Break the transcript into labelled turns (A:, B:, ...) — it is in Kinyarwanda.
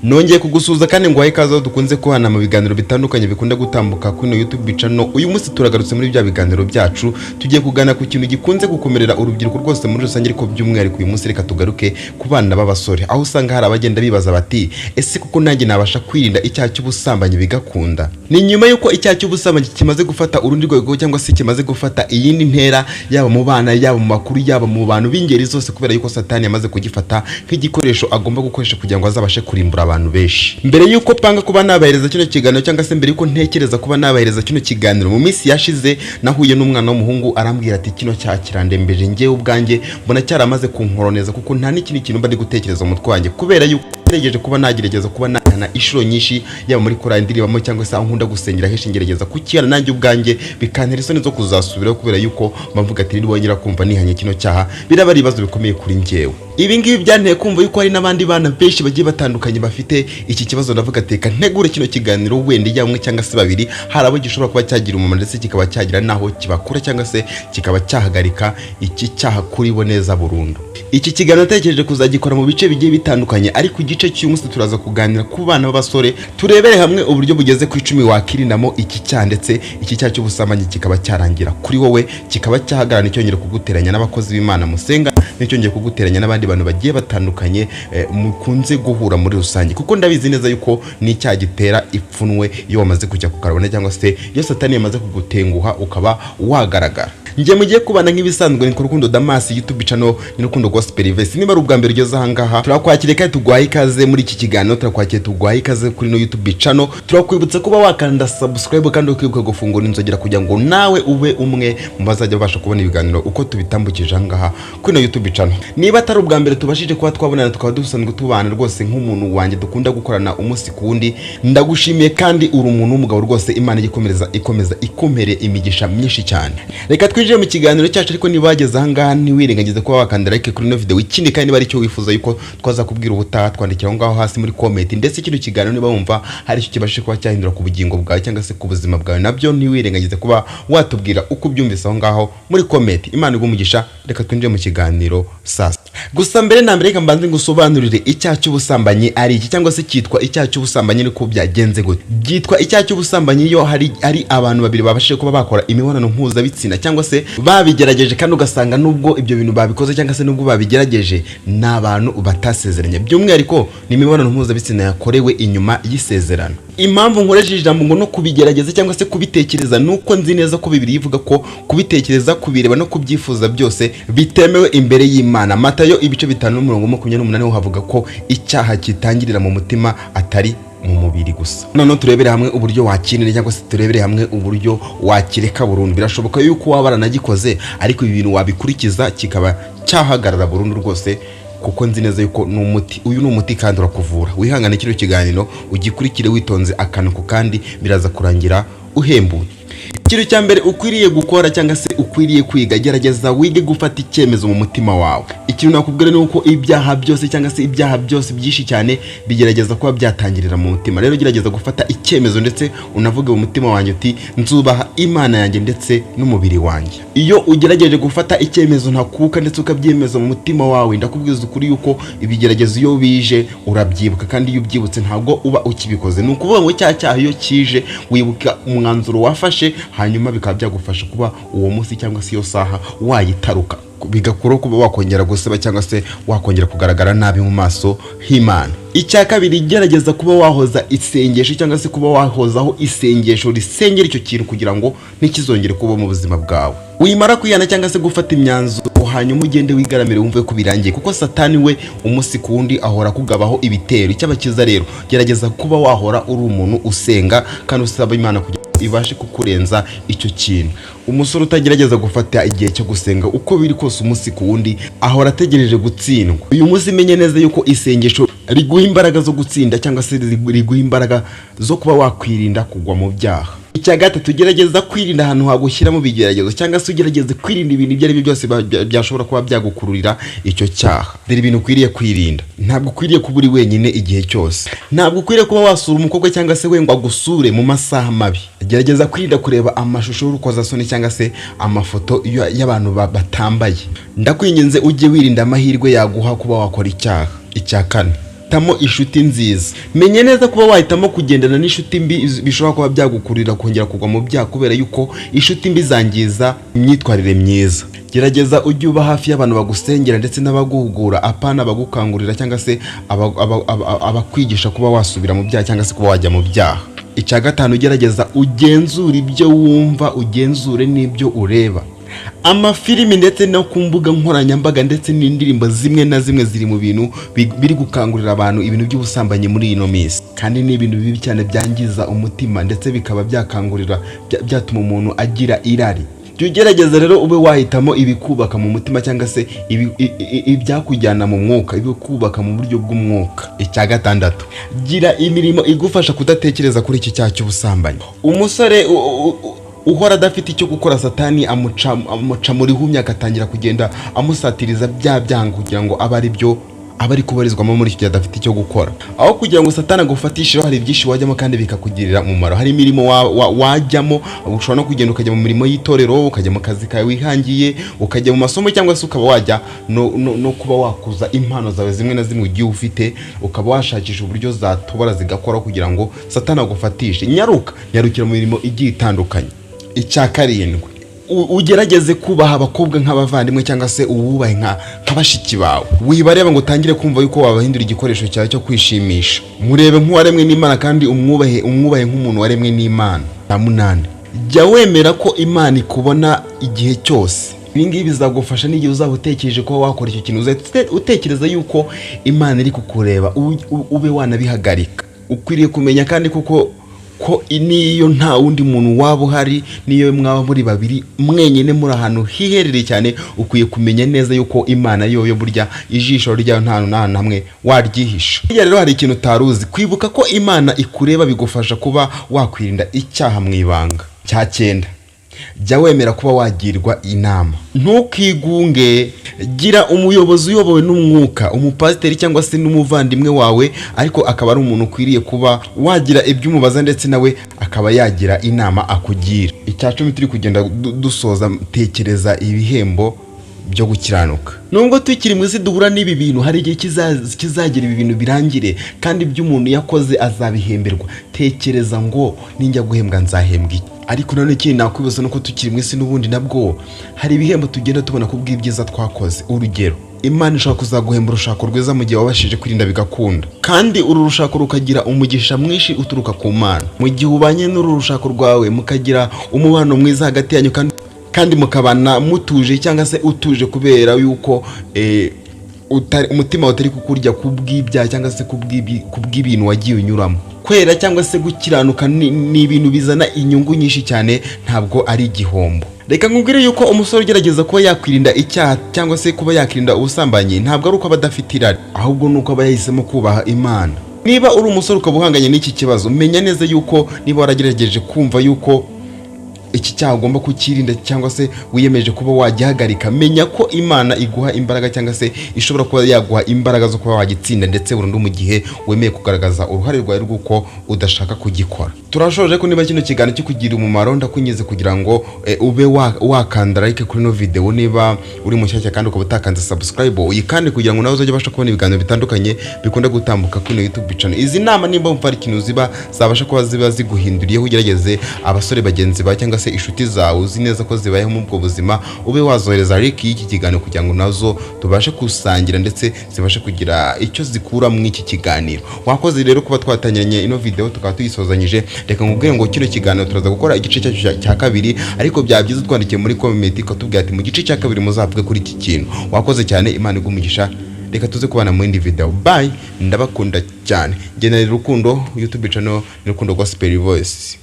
A: Nongeye kugusuhuza kandi nguhaye ikaze aho dukunze kubana mu biganiro bitandukanye bikunda gutambuka kuri ino YouTube channel. Uyu munsi turagarutse muri bya biganiro byacu, tugiye kugana ku kintu gikunze gukomerera urubyiruko rwose muri rusange, ariko by'umwihariko uyu munsi reka tugaruke ku bana b'abasore, aho usanga hari abagenda bibaza bati: "Ese kuko nanjye nabasha kwirinda icyaha cy'ubusambanyi bigakunda?" Ni nyuma y'uko icyaha cy'ubusambanyi kimaze gufata urundi rwego cyangwa se kimaze gufata iyindi ntera, yaba mu bana, yaba mu bakuru, yaba mu bantu b'ingeri zose, kubera yuko Satani yamaze kugifata nk'igikoresho agomba gukoresha kugira ngo azabashe kurimbura abantu benshi. Mbere y'uko panga kuba nabahereza kino kiganiro, cyangwa se mbere y'uko ntekereza kuba nabahereza kino kiganiro, mu minsi yashize nahuye n'umwana w'umuhungu, arambwira ati: "Kino cyaha kirandembeje, njyewe ubwanjye mbona cyaramaze kunkoroneza, kuko nta n'ikindi kintu mba ndi gutekereza mu mutwe wanjye, kubera yuko ngerageje kuba nagerageza kuba nahana inshuro nyinshi, yaba muri korali ndirimbamo cyangwa se aho nkunda gusengera henshi, ngerageza kukihana, nanjye ubwanjye bikantera isoni zo kuzasubiraho, kubera yuko mbavuga ati nibongera kumva nihanye kino cyaha, biraba ari ibibazo bikomeye kuri njyewe." Ibi ngibi byanteye kumva yuko hari n'abandi bana benshi bagiye batandukanye bafite iki kibazo. Ndavuga ati: "Reka ntegure kino kiganiro, wenda ijya umwe cyangwa se babiri hari abo gishobora kuba cyagira umumaro, ndetse kikaba cyagira n'aho kibakura cyangwa se kikaba cyahagarika iki cyaha kuri bo neza burundu." Iki kiganiro natekereje kuzagikora mu bice bigiye bitandukanye, ariko igice cy'uyu munsi turaza kuganira ku bana b'abasore, turebere hamwe uburyo bugeze ku 10 wakirindamo iki cyaha, ndetse iki cyaha cy'ubusambanyi kikaba cyarangira kuri wowe, kikaba cyahagarara, nticyongere kuguteranya n'abakozi b'Imana musenga, nticyongere kuguteranya n'abandi bantu bagiye batandukanye mukunze guhura muri rusange, kuko ndabizi neza yuko ni icyaha gitera ipfunwe iyo wamaze kujya kukarubona, cyangwa se iyo Satani yamaze kugutenguha ukaba wagaragara. Njye mugiye kubana nk'ibisanzwe ni ku Rukundo Damas YouTube channel, ni Rukundo Gospel Verse. Niba ari ubwa mbere ugeze aha ngaha, turakwakiriye kandi tuguhaye ikaze muri iki kiganiro. Turakwakiriye, tuguhaye ikaze kuri no YouTube channel. Turakwibutsa kuba wakanda subscribe kandi ukibuka gufungura inzogera, kugira ngo nawe ube umwe mu bazajya babasha kubona ibiganiro uko tubitambukije aha ngaha kuri no YouTube channel. Niba atari ubwa mbere tubashije kuba twabonana, tukaba dusanzwe tubana rwose nk'umuntu wanjye dukunda gukorana umunsi ku wundi, ndagushimiye kandi uri umuntu w'umugabo rwose. Imana igikomeza ikomeza ikumpere imigisha myinshi cyane. Reka twinjire mu kiganiro cyacu, ariko niba wageze aha ngaha ntiwirengagize kuba wakanda like kuri ino video. Ikindi kandi, niba ari icyo wifuza yuko twazakubwira ubutaha, twandikira aho ngaho hasi muri comment. Ndetse kino kiganiro niba wumva hari icyo kibashije kuba cyahindura ku bugingo bwawe cyangwa se ku buzima bwawe, nabyo ntiwirengagize kuba watubwira uko ubyumvise aho ngaho muri comment. Imana iguhe umugisha. Reka twinjire mu kiganiro sasa. Gusa mbere na mbere, reka mbanze ngusobanurire icyaha cy'ubusambanyi ari iki, cyangwa se cyitwa icyaha cy'ubusambanyi niko byagenze gute. Byitwa icyaha cy'ubusambanyi iyo hari abantu babiri babashije kuba bakora imibonano mpuzabitsina, cyangwa se babigerageje, kandi ugasanga nubwo ibyo bintu babikoze cyangwa se nubwo babigerageje, ni abantu batasezeranye. By'umwihariko ni imibonano mpuzabitsina yakorewe inyuma y'isezerano. Impamvu nkoresheje ijambo ngo no kubigerageza cyangwa se kubitekereza, ni uko nzi neza ko Bibiliya ivuga ko kubitekereza, kubireba no kubyifuza byose bitemewe imbere y'Imana. Matayo ibice 5 n'umurongo 28 ho havuga ko icyaha kitangirira mu mutima, atari mu mubiri gusa. Noneho turebere hamwe uburyo wakinira, cyangwa se turebere hamwe uburyo wakireka burundu. Birashoboka yuko waba waranagikoze, ariko ibi bintu wabikurikiza kikaba cyahagarara burundu rwose, kuko nzi neza yuko ni umuti. Uyu ni umuti kandi urakuvura. Wihangane, kino kiganiro ugikurikire witonze akantu ku kandi, biraza kurangira uhembuye. Ikintu cya mbere ukwiriye gukora cyangwa se ukwiriye kwiga, gerageza wige gufata icyemezo mu mutima wawe. Ikintu nakubwira ni uko ibyaha byose, cyangwa se ibyaha byose byinshi cyane, bigerageza kuba byatangirira mu mutima. Rero gerageza gufata icyemezo, ndetse unavuge mu mutima wanjye uti: "Nzubaha Imana yanjye ndetse n'umubiri wanjye." Iyo ugerageje gufata icyemezo ntakuka ndetse ukabyemeza mu mutima wawe, ndakubwiza ukuri yuko ibigeragezo iyo bije urabyibuka, kandi iyo ubyibutse ntabwo uba ukibikoze. Ni ukuvuga ngo cya cyaha iyo kije wibuka umwanzuro wafashe, hanyuma bikaba byagufasha kuba uwo munsi cyangwa se iyo saha wayitaruka, bigakuraho kuba wakongera guseba cyangwa se wakongera kugaragara nabi mu maso h'Imana. Icya kabiri, gerageza kuba wahoza isengesho, cyangwa se kuba wahozaho isengesho risengera icyo kintu, kugira ngo ntikizongere kuba mu buzima bwawe. Wimara kwihana cyangwa se gufata imyanzuro, hanyuma ugende wigaramire wumve ko birangiye, kuko Satani we umunsi ku wundi ahora akugabaho ibitero. Icyabakiza rero, gerageza kuba wahora uri umuntu usenga kandi usaba Imana kugira ngo ibashe kukurenza icyo kintu. Umusore utagerageza gufata igihe cyo gusenga, uko biri kose umunsi ku wundi ahora ategereje gutsindwa. Uyu munsi menye neza yuko isengesho riguha imbaraga zo gutsinda, cyangwa se riguha imbaraga zo kuba wakwirinda kugwa mu byaha. Icya gatatu, gerageza kwirinda ahantu hagushyira mu bigeragezo, cyangwa se ugerageze kwirinda ibintu ibyo ari byo byose byashobora kuba byagukururira icyo cyaha. Dore ibintu ukwiriye kwirinda: ntabwo ukwiriye kuba uri wenyine igihe cyose. Ntabwo ukwiriye kuba wasura umukobwa cyangwa se we ngo agusure mu masaha mabi. Gerageza kwirinda kureba amashusho y'urukozasoni cyangwa se amafoto y'abantu batambaye. Ndakwinginze ujye wirinda amahirwe yaguha kuba wakora icyaha. Icya kane, Hitamo inshuti nziza. Menya neza kuba wahitamo kugendana n'inshuti mbi bishobora kuba byagukururira kongera kugwa mu byaha, kubera yuko inshuti mbi zangiza imyitwarire myiza. Gerageza ujye uba hafi y'abantu bagusengera ndetse n'abaguhugura, apana abagukangurira cyangwa se abakwigisha kuba wasubira mu byaha cyangwa se kuba wajya mu byaha. Icya gatanu, gerageza ugenzure ibyo wumva, ugenzure n'ibyo ureba. Amafilimi ndetse no ku mbuga nkoranyambaga ndetse n'indirimbo zimwe na zimwe ziri mu bintu biri gukangurira abantu ibintu by'ubusambanyi muri ino minsi, kandi ni ibintu bibi cyane byangiza umutima ndetse bikaba byakangurira byatuma umuntu agira irari. Jya ugerageza rero ube wahitamo ibikubaka mu mutima cyangwa se ibyakujyana mu mwuka, ibikubaka mu buryo bw'umwuka. Icya gatandatu, gira imirimo igufasha kudatekereza kuri iki cyaha cy'ubusambanyi. Umusore uhora adafite icyo gukora, Satani amuca muri humya, agatangira kugenda amusatiriza bya byanga kugira ngo abe ari byo aba ari kubarizwamo muri icyo gihe adafite icyo gukora. Aho kugira ngo Satani agufatishireho, hari byinshi wajyamo kandi bikakugirira umumaro. Hari imirimo wajyamo, ushobora no kugenda ukajya mu mirimo y'itorero, ukajya mu kazi kawe wihangiye, ukajya mu masomo, cyangwa se ukaba wajya no kuba wakuza impano zawe zimwe na zimwe ugiye ufite, ukaba washakisha uburyo zatobora zigakora kugira ngo Satani agufatishe. Nyaruka, nyarukira mu mirimo igiye itandukanye. Icya karindwi, ugerageze kubaha abakobwa nk'abavandimwe cyangwa se uwubahe nka bashiki bawe. Wibareba ngo utangire kumva yuko wabahindura igikoresho cyawe cyo kwishimisha. Murebe nk'uwaremwe n'Imana kandi umwubahe, umwubahe nk'umuntu waremwe n'Imana. Cya munani, jya wemera ko Imana ikubona igihe cyose. Ibi ngibi bizagufasha n'igihe uzaba utekereje kuba wakora icyo kintu, uzahita utekereza yuko Imana iri kukureba, ube wanabihagarika. Ukwiriye kumenya kandi kuko ko niyo nta wundi muntu waba uhari, niyo mwaba muri babiri mwenyine muri ahantu hiherereye cyane, ukwiye kumenya neza yuko Imana yoyo burya ijisho ryayo nta hantu n'ahantu hamwe waryihisha. Burya rero hari ikintu utari uzi: kwibuka ko Imana ikureba bigufasha kuba wakwirinda icyaha mu ibanga. Cya cyenda, jya wemera kuba wagirwa inama, ntukigunge. Gira umuyobozi uyobowe n'umwuka, umupasiteri cyangwa se n'umuvandimwe wawe, ariko akaba ari umuntu ukwiriye kuba wagira ibyo umubaza ndetse nawe akaba yagira inama akugira. Icya 10, turi kugenda dusoza, tekereza ibihembo byo gukiranuka. Nubwo tukiri mu isi duhura n'ibi bintu, hari igihe kizagira ibi bintu birangire, kandi ibyo umuntu yakoze azabihemberwa. Tekereza ngo ninjya guhembwa nzahembwa iki? Ariko nanone ikindi nakwibaza nuko tukiri mu isi n'ubundi nabwo hari ibihembo tugenda tubona ku bw'ibyiza twakoze. Urugero, Imana ishobora kuzaguhemba urushako rwiza mu gihe wabashije kwirinda bigakunda, kandi uru rushako rukagira umugisha mwinshi uturuka ku Mana. Mu gihe ubanye n'uru rushako rwawe, mukagira umubano mwiza hagati yanyu kandi mukabana mutuje cyangwa se utuje, kubera yuko umutima utari kukurya kubw'ibyaha cyangwa se kubw'ibintu wagiye unyuramo. Kwera cyangwa se gukiranuka ni ibintu bizana inyungu nyinshi cyane, ntabwo ari igihombo. Reka nkubwire yuko umusore ugerageza kuba yakwirinda icyaha cyangwa se kuba yakirinda ubusambanyi, ntabwo ari uko aba adafite irari, ahubwo ni uko aba yahisemo kubaha Imana. Niba uri umusore ukaba uhanganye n'iki kibazo, menya neza yuko niba waragerageje kumva yuko iki cyaha ugomba kukirinda cyangwa se wiyemeje kuba wagihagarika, menya ko Imana iguha imbaraga cyangwa se ishobora kuba yaguha imbaraga zo kuba wagitsinda ndetse burundu, mu gihe wemeye kugaragaza uruhare rwawe rw'uko udashaka kugikora. Turashoje ko niba kino kiganiro kikugira umumaro, ndakwinginze kugira ngo ube wakanda like kuri ino video. Niba uri mushyashya kandi ukaba utakanze subscribe, uyikande kugira ngo nawe uzajye ubasha kubona ibiganiro bitandukanye bikunda gutambuka kuri ino YouTube channel. Izi nama nimba wumva hari ikintu ziba zabasha kuba ziba ziguhinduriyeho, ugerageze abasore bagenzi bawe cyangwa se inshuti zawe uzi neza ko zibayeho muri ubwo buzima, ube wazohereza link y'iki kiganiro kugira ngo nazo tubashe gusangira ndetse zibashe kugira icyo zikura muri iki kiganiro. Wakoze rero kuba twatangiranye ino video tukaba tuyisozanyije. Reka nkubwire ngo kino kiganiro turaza gukora igice cyacu cya kabiri, ariko byaba byiza utwandikiye muri comment ukatubwira ati: "Mu gice cya kabiri muzavuge kuri iki kintu." Wakoze cyane, Imana iguhe umugisha. Reka tuze kubana mu yindi video. Bye, ndabakunda cyane. Genera Rukundo, YouTube channel ni Rukundo Gospel Voice.